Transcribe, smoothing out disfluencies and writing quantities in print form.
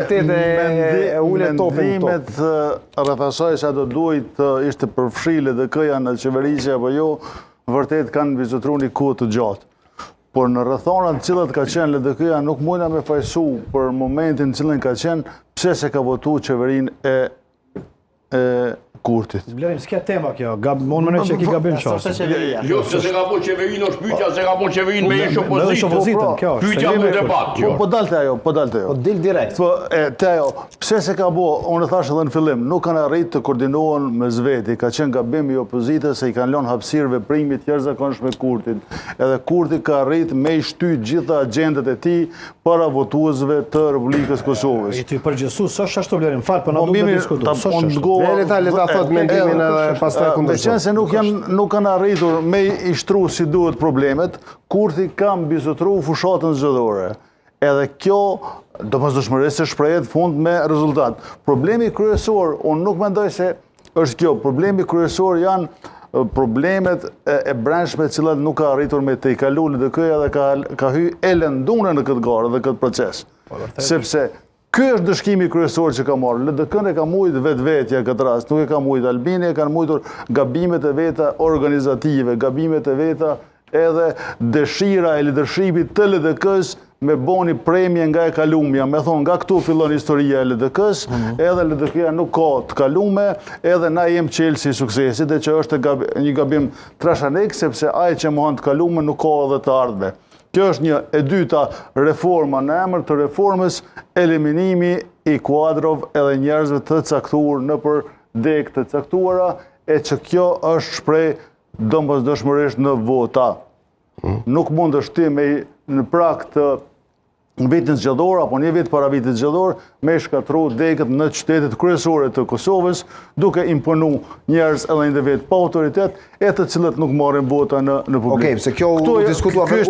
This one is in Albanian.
Vërtet e e ule topin në Mendimet rreth asaj se a do duhej të ishte përfshi LDK-ja në qeverisje apo jo, vërtet kanë mbizotëruar një kohë të gjatë. Por në rrethanat të cilat ka qenë LDK-ja nuk mujna me fajsu për momentin në cilin ka qenë, pse se ka votu qeverinë e e Kurtit. Blerim, s'ke tema kjo, gab, unë mendoj që e ki gabim S'është qasje. qeveria. Jo, se se ka bo qeverinë, është pyetja se ka bo qeverinë me ish Me ish opozitën. opozitën, kjo është. Pyetja se me jemi- debat, Po, kjo. po dalte ajo, po dalte ajo. Po dil direkt. Po, e, te ajo, pse se ka bo, unë e thash edhe në fillim, nuk kanë arrit të koordinohen me zveti, ka qenë gabim i opozitës se i kanë lënë hapësirë veprimit jashtëzakonshme Kurtit. Edhe Kurti ka arrit me i shty gjitha agjendët e tij para votuesve të Republikës Kosovës. I të përgjithsu, s'është ashtu Blerim, fal, po na Po duhet të mirë, diskutu. ta S'është unë ashtu. dëgova- Le ta- le ta thot mendimin edhe pastaj kundërshton. Meqenëse nuk janë nuk kanë arritur me i shtru si duhet problemet, Kurti ka mbizotru fushatën zgjedhore. Edhe kjo domosdoshmërisht se shprehet fund me rezultat. Problemi kryesor, unë nuk mendoj se është kjo, problemi kryesor janë e, problemet e, e brendshme të cilat nuk ka arritur me te i kalu LDK-ja dhe ka, ka hy e lëndune në këtë garë dhe këtë proces. Sepse Ky është ndëshkimi kryesor që ka marrë. LDK-n e ka mujt vetvetja këtë rast, nuk e ka mujt Albini, e kanë mujtur gabimet e veta organizative, gabimet e veta edhe dëshira e leadershipit të LDK-s me boni premie nga e kalumja, me thonë nga këtu fillon historia e LDK-s, edhe LDK-ja nuk ka të kalume, edhe na jem çelësi i suksesit, dhe që është gab, një gabim trashanik, sepse ai që mohon të kalume nuk ka edhe të ardhme. Kjo është një e dyta reforma në emër të reformës, eliminimi i kuadrov edhe njerëzve të caktuar nëpër degë të caktuara, e që kjo është shpreh domosdoshmërisht në vota. Nuk mund të shti me i- në prag të në vitin zgjedhor apo një vit para vitit zgjedhor me shkatru degët në qytetet kryesore të Kosovës, duke imponu njerëz edhe individ pa autoritet e të cilët nuk marrin vota në në publik. Okej, pse kjo u Këto- diskutua ky është u.